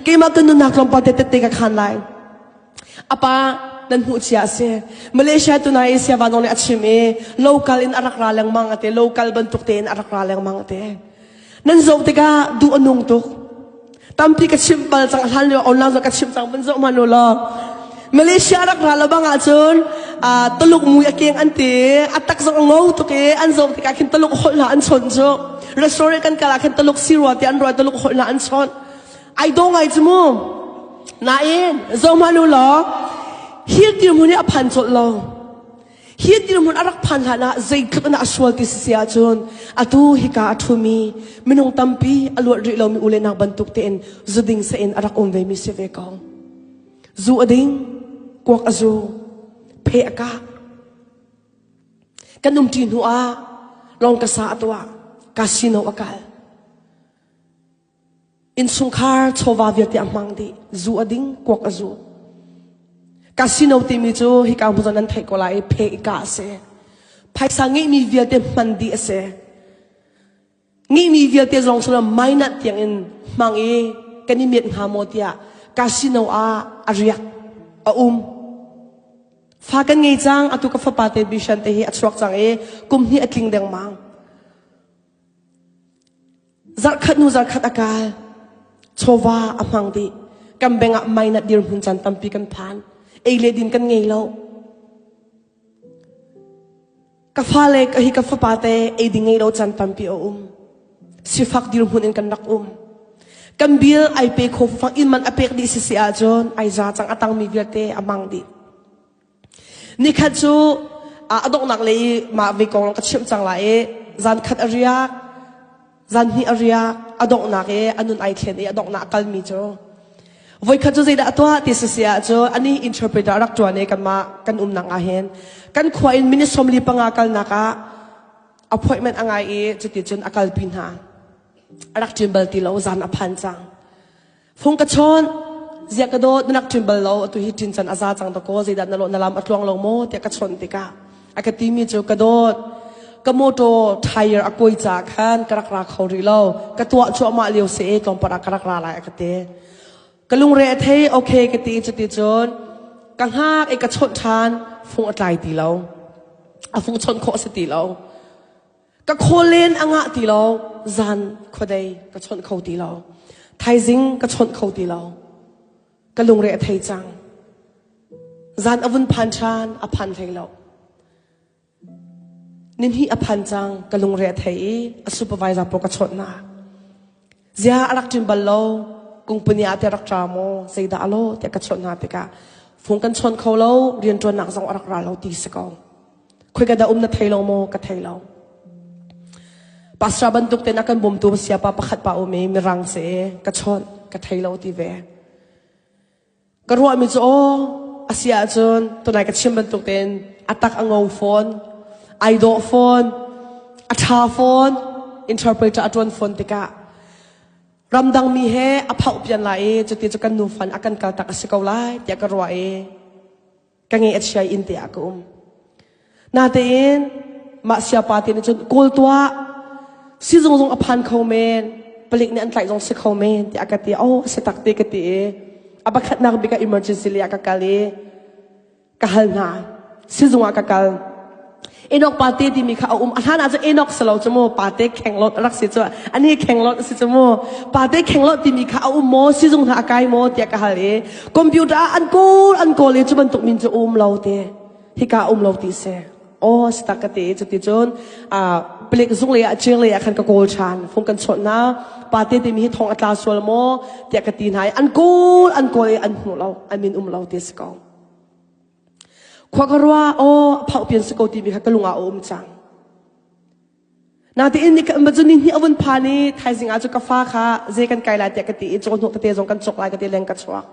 Keimah ka nunnak tlawmpal te tette ka khan lai. Apa nan hmuh cia a si. Malaysia tunai Asia vanong nih a chim i local in a rak ra lengmang ate local bantuk tein a rak ra lengmang ate. Nan zoh tikah duh a nung tuk. Tampi ka chimh bal cang hlan lio online zong ka chimh cang vun zoh hmanh u law. Malaysia rak ra lo bang ahcun Tuluk mui a keng an ti a tak zong a ngo tuk i an zoh tikah khin Tuluk holh hna an chawnh cu. Restaurant kan kal ah khin Tuluk si rua ti an ruah Tuluk holh hna an chawnh. Ai daw ngai cu mu. Nain zoh hmanh u law hi dirhmun hi a phan colh lo. Hi dirhmun a rak phan hlan ah zeitluk in a sual ti si ahcun atu hika a ṭhumi minung tampi a luat rih lomi u le nau bantuk tein zuding sa in a rak um vemi si ve ko. Zu a ding, kuak a zu, phe a kah. Kan umṭi hnu ah lawng ka sa a tuah, casino a kal. Innchungkhar chawva vialte a hmang dih. Zu a ding, kuak a zu. Casino timi cu hika hmun zong nan theih ko lai i phe i kah a si. Phaisa ngeihmi vialte hman dih a si. Ngeihmi vialte zong cu minus tiang in hmang i kan i miat hnga maw tiah casino ah a riak, a um. Fa kan ngei cang, atu ka fapa te Bishan te hi a chuak cang i kum hnih a tling dengmang. Zarhkhat hnu zarhkhat a kal. Chawva a hmang dih. Kan beng ah mainat dirhmun caan tampi kan phan. Ei le din kan ngei lo. Ka fale ka hi ka fapa te ei ding ngei lo caan tampi a um. Sifak dirhmun in kan rak um. Kan bil ai pe kho fang inn man a pek dih sisi ahcun ai za cang a tangmi vialte a mang dih. Nikhat cu a donghnak lei i mah ve kong ka chimh cang lai i zan khat a riak, zan hnih a riak, a donghnak i a nun ai thlen i a donghnak a kalmi cu voikhat cu zeidah a tuah ti sisi ahcun ani interpreter a rak ṭuan i kanmah kan umnak ah hin kan khua in minute 45 kalnak ah appointment a ngai i cuticun a kalpi hna. A rak ṭin bal ti lo zan a phan cang. Fung ka chawn, ziah ka dawt, na rak ṭin bal lo, atu hi ṭin can a za cang dakaw, zeidah na lawh na lam a tluang lo maw, tiah ka chawnh tikah a ka timi cu ka dawt, ka motor tire a kuai caah khan ka rak ra kho rih lo, ka tuah cuahmah lio si e, tlawmpal ah ka rak ra lai a ka ti. Ka lungre a thei, okay ka ti, cuti cun ka hngak i ka chawnh ṭhan, fung a tlai ti lo. A fung chawnh khawh a si ti lo. Ka khawl len a ngah ti lo, zan khuadei ka chawnh kho ti lo. Thaizing ka chawnh kho ti lo. Ka lungre a thei cang. Zan a vun phan ṭhan, a phan hlei lo. Ninhi a phan cang, ka lungre a thei i a supervisor pawl ka chawnh hna. Zia a rak ṭin bal lo, kungpuni ah te rak ṭa maw, zeidah a lo tiah ka chawnh hna tikah phung kan chawn kho lo, rianṭuannak zong a rak ra lo ti si ko. Khoika dah um na thei lo maw? Ka thei lo. Pastor bantuk ten a kan bawmtu siapa pakhat pa um i mirang si i ka chawnh ka thei lo ti ve. Ka ruahmi cu aw a si ahcun tunai ka chim bantuk tein a tak a ngo fawn, ai dawh fawn, a ṭha fawn, interpreter a ṭuan fawn tikah ramdang mi he a phauh pian lai i cuti cu kan nu fan a kan kal tak a si ko lai tiah ka ruah i ka nge a chia inn te ah ka um. Natein mah siapa te nih cun kawl tuah sizung zong a phan kho men palik nih an tlaih zong si kho men tiah ka ti oh si tak te ka ti i a pakhatnak bik ah emergency lei ah ka kal i ka hal hna sizung ah ka kal Enoch pate timi kha a um. A hlan ah cun Enoch si lo cu mu pate khenglawt a rak si cu. Ani khenglawt a si cu mu. Pate khenglawt timi kha a um maw sizung hna a kai maw tiah ka hal i computer ah an kawl an kawl i cu bantuk min cu um lo ti. Hika um lo ti si. Aw si tak ka ti i cuti cun palik zung lei ah cing lei ah khan ka kawl ṭhan. Fung kan chawnh hna. Pate timi hi thong a tla sual maw tiah ka ti hna i an kawl an kawl i an hmu lo. An min um lo ti si ko. Khua ka ruah aw a phauh pian si ko timi kha ka lung ah a um cang. Natein ni cu ni hnih a vun phan i thaizing ah cu ka fa kha zei kan kai lai tiah ka ti i cawhnuk tete zong kan cawk lai ka ti leng ka chuak.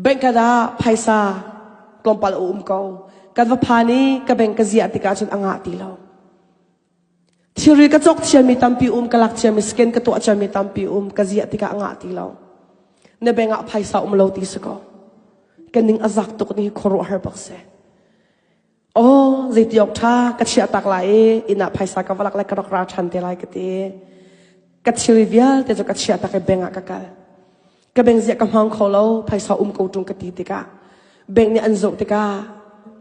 Bank ka dah phaisa tlawmpal a um ko. Kan va phan i ka bank ka ziah tikah cun a ngah ti lo. Thilri ka cawk thiammi tampi um, ka lak thiammi scan ka tuah thiammi tampi um, ka ziah tikah a ngah ti lo. Na bank ah phaisa um lo ti si ko. Ka ning a zak tuk ni khuaruahhar bak si. Oh, zeiti awk ṭha ka chiah tak lai i inn ah phaisa ka va lak lai ka rak ra ṭhan te lai ka ti. Ka thilri vialte cu ka chiah tak i bank ah ka kal. Ka bank ziah ka hmang kho lo, phaisa um ko ṭung ka ti tikah bank nih an zoh tikah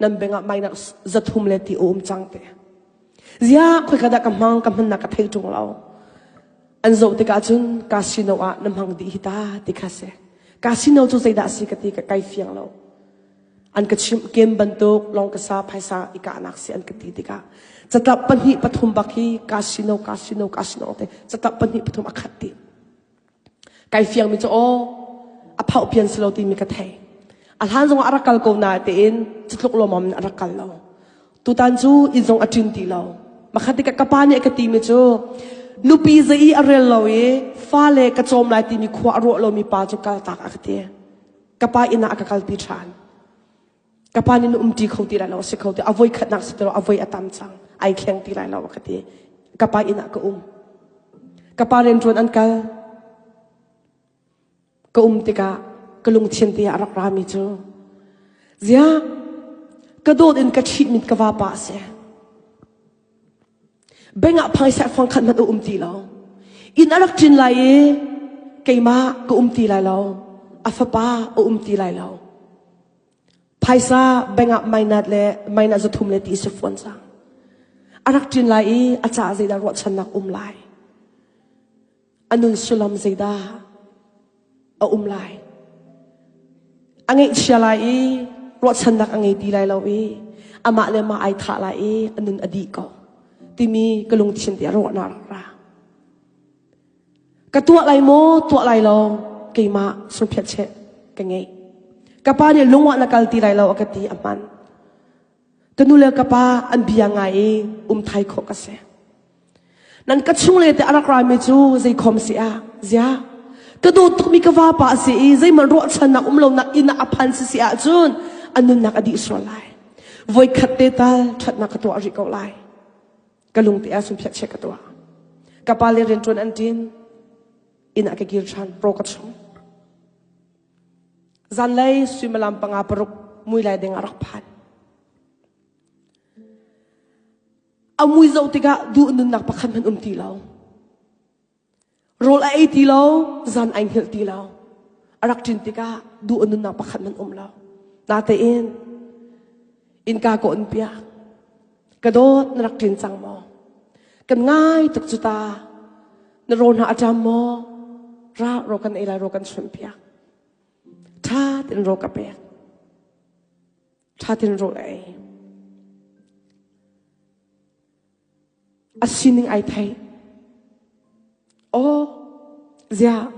nan bank ah minus 300 le ti a um cang te. Ziah khoika dah ka hmang ka hmannak ka thei ṭung lo. An zoh tikah cun casino ah na hmang dih hi ta ti kha si. Casino cu zeidah si ka ti ka kai fiang lo. An ka chimh kem bantuk lawng ka sa phaisa i kahnak si an ka ti tikah catlap pahnih pathum bak hi casino casino casino te catlap pahnih pathum a khat dih. Kai fiangmi cu aw a phauh pian si lo timi ka thei. A hlan zongah a rak kal ko na tein cutluk lawmam in a rak kal lo. Tutan cu inn zong a ṭin ti lo. Makhat tikah ka pa nih a ka timi cu nupi zei i a rel lo i fale ka cawm lai timi khua a ruah lomi pa cu kaltak a ka ti. Ka pa inn ah a ka kalpi ṭhan. Ka pa nih na um ṭi kho ti lai lo a si kho ti a voi khatnak si ti lo a voi a tam cang ai thleng ti lai lo a ka ti. Ka pa inn ah ka um. Ka pa rianṭuan an kal. Ka um tikah ka lungthin te ah a rak rami cu ziah ka dawt in ka ṭhitmi ka vapa a si. Bank ah phaisa fang khat hmanh a um ti lo. Inn a rak ṭin lai i keimah ka um ti lai lo. A fapa a um ti lai lo. Phaisa bank ah mainat le mainat 300 le ti si fawn cang. A rak ṭin lai i a caah zeidah ruahchannak um lai. A nun sullam zeidah a um lai. A ngeihchia lai i ruahchannak a ngei ti lai lo i amah le mah ai thah lai i a nun a dih ko timi ka lungthin te a ruahnak rak ra. Ka tuah lai maw tuah lai lo keimah sungphiat cheh ka ngei. Ka pa nih lungwah na kal ti lai lo a ka ti a hman. Ka nu le ka pa an bia ngai i um thai khawh ka si. Nan ka chung le te a rak rami cu zeikhom si ah ziah ka dawt tukmi ka vapa a si i zeihmanh ruahchannak um lonak inn ah a phan si si ahcun a nunnak a dih sual lai. Voikhat te tal ṭhatnak ka tuah rih ko lai. Ka lungte ah sungphiat chek ka tuah. Ka pa le rianṭuan an ṭin. Inn ah ka kir ṭhan. Pro ka chung. Zanlei suimilam panga paruk mui lai ding a rak phan. A mui zoh tikah duh nunnak pakhat hmanh um ti lo. Rawl a ei ti lo, zan ai hngilh ti lo. A rak ṭin tikah duh a nunnak pakhat hmanh um lo. Natein innka ka on piak. Ka dawt na rak ṭin cang maw? Kan ngai tuk cu ta. Na rawl hna a ṭam maw? Ra rawl kan ei lai rawl kan chunh piak. Ṭha tein rawl ka pek. Ṭha tein rawl a ei. A sining ai thei. Aw, ziah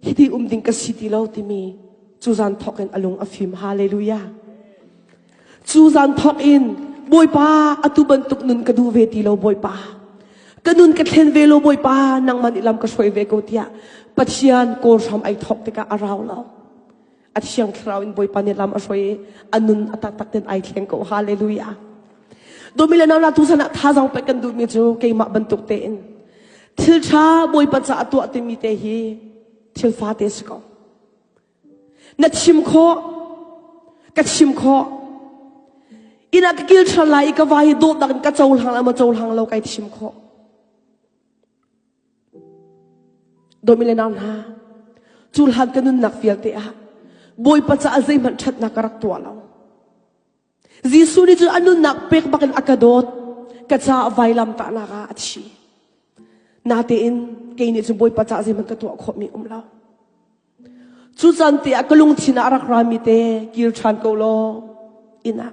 hiti um ding ka si ti lo timi cu zan thawk in a lung a fim. Hallelujah. Cu zan thawk in Bawipa atu bantuk nun ka duh ve ti lo Bawipa. Ka nun ka thlen ve lo Bawipa nangmah nih lam ka hruai ve ko tiah Pathian kawlhram ai thawk tikah a rau lo. A thiang thlarau in Bawipa nih lam a hruai i a nun a taktak ten ai thleng ko. Hallelujah. Dawmi le nau tu san ah thazaang pek kan duhmi cu keimah bantuk tein thil ṭha Bawipa caah tuah timi te hi thil fate si ko. Na chim khawh, ka chim khawh. Inn ah ka kil ṭhan lai i ka va hi dawtnak in ka cohlang lai maw cohlang lo kai thim khawh. Dawmi le nau hna, cu hlan ka nunnak vialte ah Bawipa caah zeihmanh ṭhatnak ka rak tuah lo. Jesuh nih cun a nunnak pek bakin a ka dawt. Ka caah vailam tahnak ah a thi. Natein kei nih cun Bawipa caah zeihmanh ka tuah khawhmi um lo. Cu caan te ah ka lungthin ah a rak rami te kir ṭhan ko law inn ah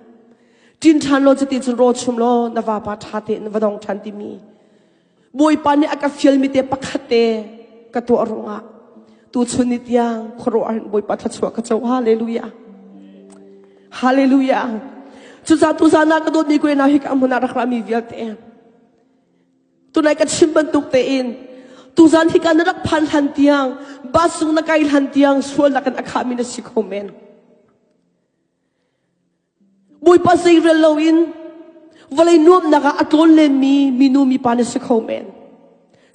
ṭin ṭhan law cuti cun raw chum law na vapa ṭha tein va dong ṭhan timi Bawipa nih a ka fialmi te pakhat te ka tuah ruangah tuchun ni tiang khuaruah in Bawipa thluachuah ka co. Hallelujah. Hallelujah. Cucaah tuzaan ah ka dawtmi kuai hna hi ka hmun ah rak rami vialte Tunai ka chim bantuk tein tuzan hika na rak phan hlan tiang bus sung na kai hlan tiang sualnak in a khahmi na si kho men. Bawipa zeirel loin vawlei nuamnak ah a tlawn lenmi minu mipa na si kho men.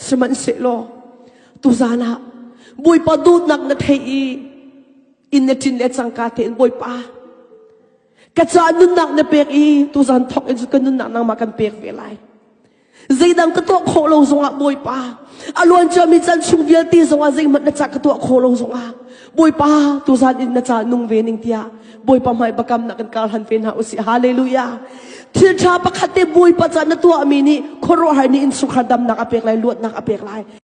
Sihmanhsehlaw tuzan ah Bawipa dawtnak na theih i inn na ṭin le cangka tein Bawipa ka caah nunnak na pek i tuzan thawk in cu ka nunnak nangmah kan pek ve lai. Zeidang ka tuah khawh lo zongah Bawipa, a luan ciami caan chung vialte zongah zeihmanh na ca ka tuah khawh lo zongah Bawipa tuzan in na ca nung ve ning tiah Bawipa hmai biakamnak kan kar han ve hna usih. Hallelujah. Thil ṭha pakhat te Bawipa ca na tuahmi nih khuaruahhar nih innchungkhar damnak a pek lai, luatnak a pek lai.